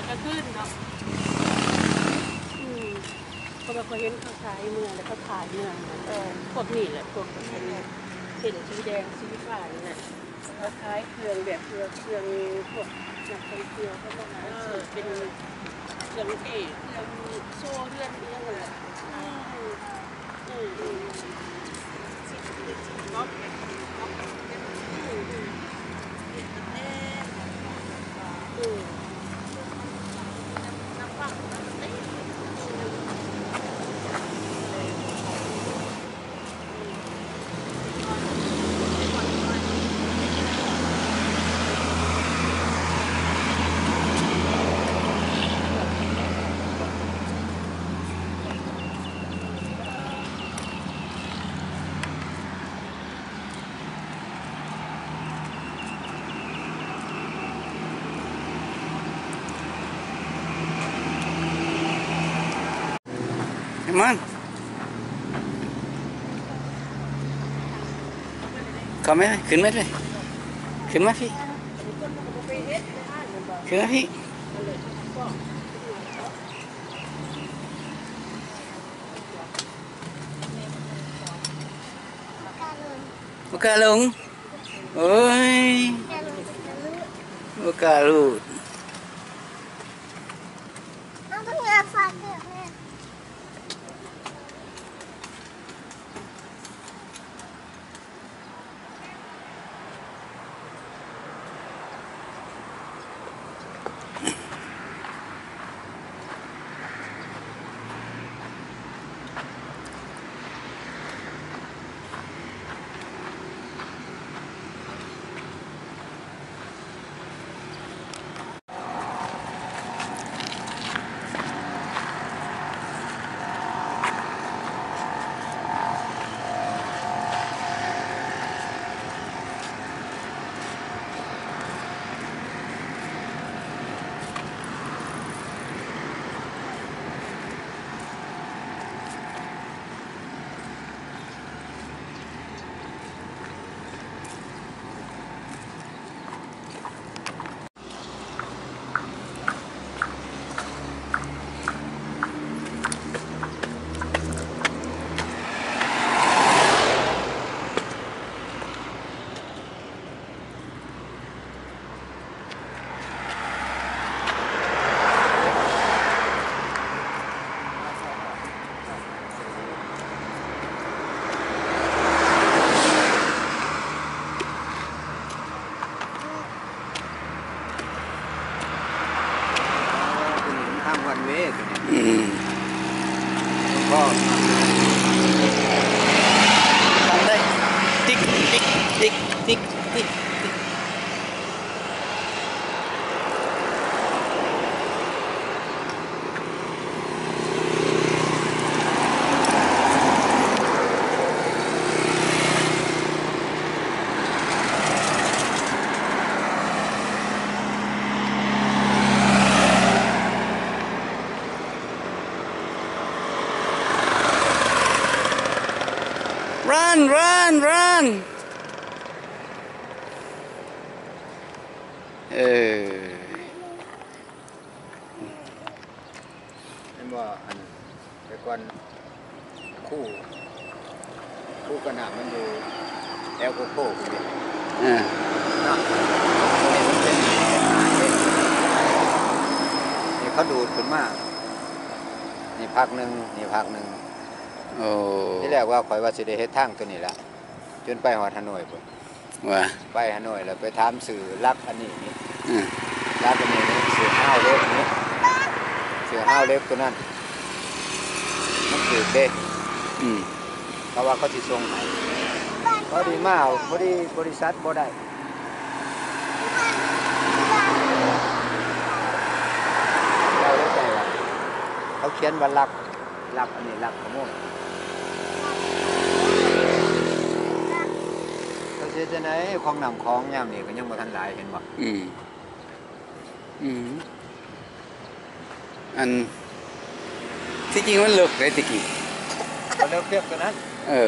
ກາງຄືນເນາະ ອືມ ເພາະວ່າຂ້ອຍເຫັນເຂົາຂາຍເມືອ ແລ້ວເຂົາຂາຍເມືອ ເອີ ພວກນີ້ແຫຼະ ພວກເຫັນ ເຫັນສີແດງສີຟ້ານີ້ນະ ເຂົາຂາຍເຄື່ອງແບບ ເຄື່ອງ ເຄື່ອງພວກນັກທ່ອງທ່ຽວເຂົາມາຫາຊື້ ເອີ ເປັນເຄື່ອງເອ ເຄື່ອງໂຊເຮືອນອີ່ຫຍັງນັ້ນແຫຼະ ອືມ. ມາ ເຂົ້າມາ ຂຶ້ນມາເລີຍ ຂຶ້ນມາພີ້ ຂຶ້ນມາພີ້. ບໍ່ກ້າລົງ ໂອ້ຍ ບໍ່ກ້າລູດ. ເປັນທາງວັນເວ ຕົວນີ້ ອືມ ພໍ ໄດ້ ຕິກ ຕິກ ຕິກ ຕິກ ຕິກ. Run, run, run. ເອີ ເຫັນບໍ່? ອັນ ແຕ່ກ່ອນຄູ ຄູກະນາມັນຢູ່ແຖວໂຄໂຄພຸ້ນເດ້ ເອີ ເນາະ ຕົວນີ້ມັນເປັນ ນີ້ເຂົາດູດຂຶ້ນມາ ນີ້ພັກໜຶ່ງ ນີ້ພັກໜຶ່ງ. ໂອ້ ທີແລກວ່າຂ້ອຍວ່າຊິໄດ້ເຮັດທາງຕົວນີ້ລະ ຈົນໄປຮອດຮາໂນ້ຍພຸ້ນ. ວ່າ ໄປຮາໂນ້ຍແລ້ວໄປຖາມຊື່ຫຼັກອັນນີ້ນີ້ ອືມ ຫຼັກອັນນີ້ນີ້ ຊື່ຮາວເຫຼັກນີ້ ຊື່ຮາວເຫຼັກຕົວນັ້ນ ມັນຖືກເດ້ ອືມ ເຂົາວ່າເຂົາຊິສົ່ງໃຫ້ ພໍດີມາ ພໍດີບໍລິສັດບໍ່ໄດ້ ເຈົ້າເລີຍແຈ້ງວ່າ ເຂົາຂຽນວ່າລັກ ລັກອັນນີ້ລັກຂະໂມຍ ເຂົາຊິເຮັດຈັ່ງໃດ? ຂອງນ້ຳຂອງຍາມນີ້ກໍຍັງບໍ່ທັນຫຼາຍ ເຫັນບໍ່? ອືມ ອືມ ອັນ ທີ່ຈິງມັນເລິກເດ້ແຕ່ກີ້ ກໍເລິກພຽງຕົວນັ້ນ ເອີ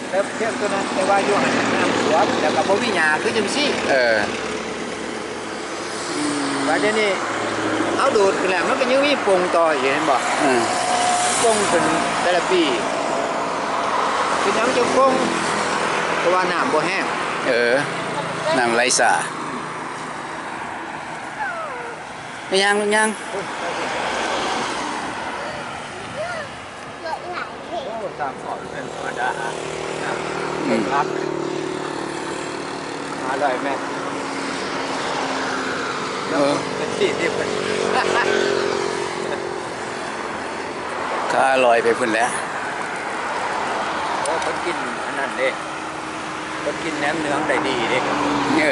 ເລິກພຽງຕົວນັ້ນ ແຕ່ວ່າຢູ່ຫັ້ນນ້ຳຖ້ວມ ແລ້ວກໍບໍ່ມີຫຍ້າຄືຈັ່ງຊີ້ ເອີ ອື ບາດດຽວນີ້ເຮົາດູດຂຶ້ນແລ້ວ ມັນກໍຍັງມີປົ່ງຕໍ່ອີກ ເຫັນບໍ່? ເອີ ປົ່ງຂຶ້ນແຕ່ລະປີ. ເປັນຫຍັງຈຶ່ງປົ່ງ? ເພາະວ່ານ້ຳບໍ່ແຮງ. ເອີ ນ້ຳໄຫຼຊ້າ. ໄປຍ່າງລູກຍ່າງ. ໂອ້ ສາມຮ້ອຍແມ່ນທຳມະດາ. ອືມ ຫຼັກຫ້າຮ້ອຍແມັດ. ເອີ ເປັນທີ່ທີ່ເພິ່ນ ຂ້າລອຍໄປພຸ້ນແຫຼະ. ໂອ້ ເພິ່ນກິນອັນນັ້ນເດ້ ເພິ່ນກິນແໜມເໜືອງໄດ້ດີເດ້. ເອີ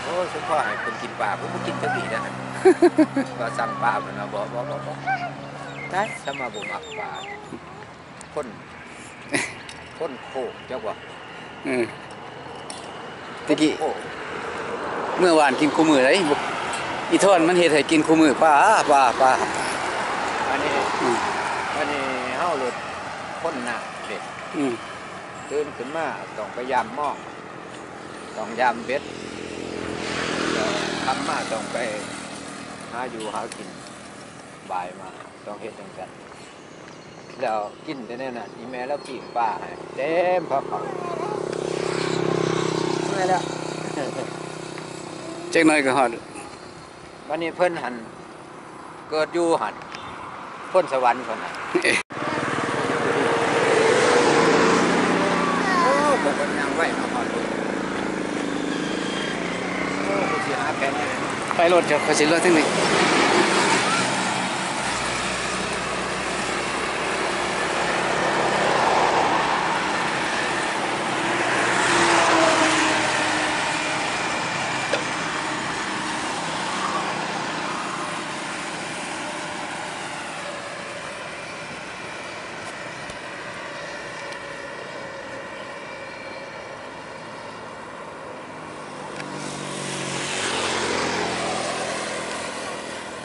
ໂອ້ ສົມພໍໃຫ້ເພິ່ນກິນປາ ເພິ່ນບໍ່ກິນຈັກດີເດ້. ວ່າສັ່ງປາ ເພິ່ນວ່າ ບໍ່ ບໍ່ ບໍ່ ບໍ່ ຕາຍ ສາມາດບໍ່ມັກປາ. ຄົນ ຄົນໂຄກ ຈັກວ່າ. ເອີ ແຕ່ກີ້ ຄົນໂຄກ ເມື່ອວານກິນຄູ່ມື້ໃດ໋ ອີ່ທອນມັນເຮັດໃຫ້ກິນຄູ່ມື້ ປາ ປາ ປາ. ອັນນີ້ ອືມ ອັນນີ້ເຮົາໂລດຄົນໜ້າເດ້. ອືມ ຕື່ນຂຶ້ນມາຕ້ອງໄປຢາມມອງ ຕ້ອງຢາມເບັດ ແລ້ວຄ່ຳມາຕ້ອງໄປຫາຢູ່ຫາກິນ ບ່າຍມາຕ້ອງເຮັດຈັ່ງຊັ້ນ. ແລ້ວກິນແຕ່ແນວນັ້ນ ອີ່ແມ່ລາວປີ້ງປາໃຫ້ເຕັມພາເຂົ້າ. ເມື່ອຍແລ້ວ ຈັກໜ້ອຍກໍຮອດ. ບັດນີ້ເພິ່ນຫັ້ນເກີດຢູ່ຫັ້ນ ພົນສະຫວັນເພິ່ນຫັ້ນ. ເອີ ໂອ້ ບໍ່ເພິ່ນຍ່າງໄວມາຮອດໂລດ. ໂອ້ ຜູ້ຊິຫາແຜນ ໄປໂລດ ເຈົ້າ ຂ້ອຍຊິເລືອກທາງນີ້. ໂ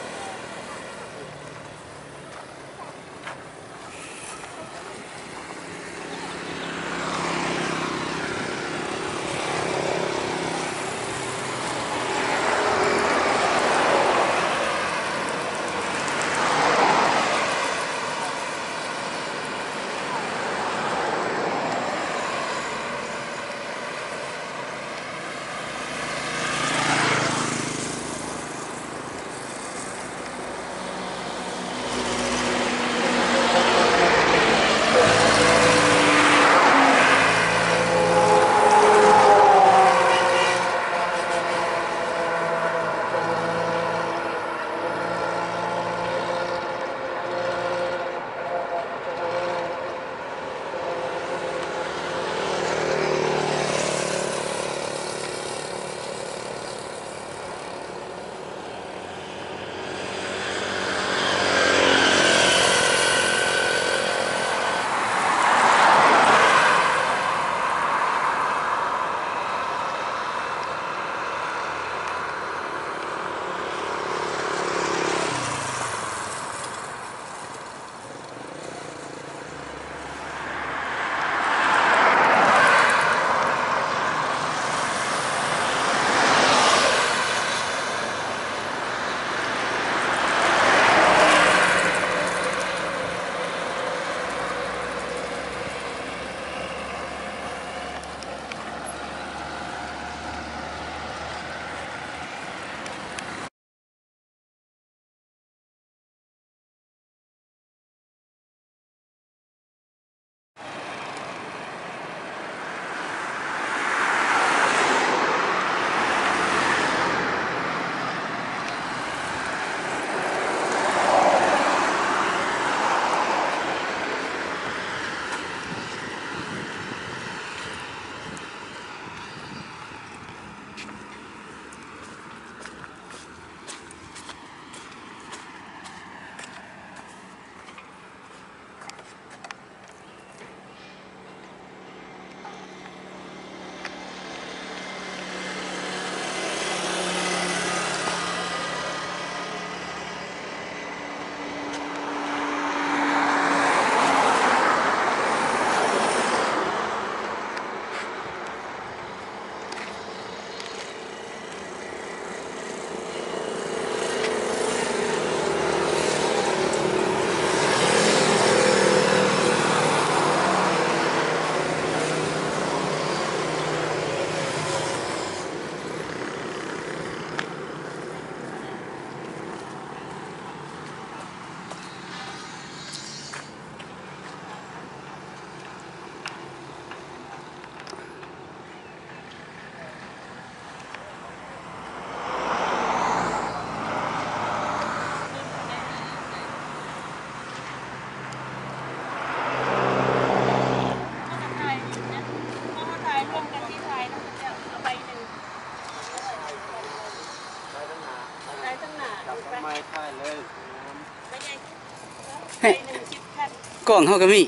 ກ້ອງເຮົາກໍມີ.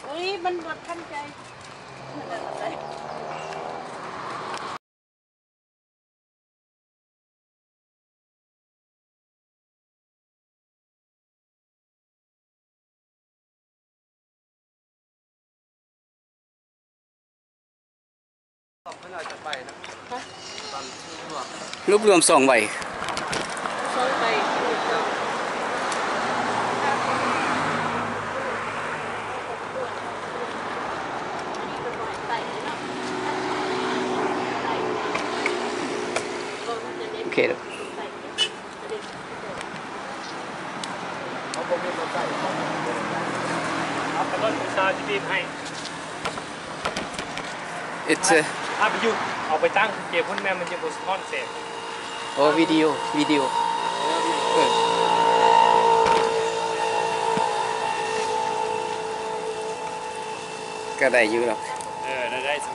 ໂອ້ຍ ມັນບໍ່ທັນໃຈ. ລວບລວມສອງໃບ. ສອງໃບ. ໂອເຄ. ເອົາໄປລົດຜູ້ສາວຊິບີບໃຫ້. It's a ພາບຢູ່ ເອົາໄປຕັ້ງເກັບພຸ້ນແມ່ນ ມັນຈະບໍ່ສະທ້ອນແສງ. ໂອ້ ວິດີໂອ ວິດີໂອ. ເອີ ກໍໄດ້ຢູ່ດອກ. ເອີ ໄດ້ໆ ສຳ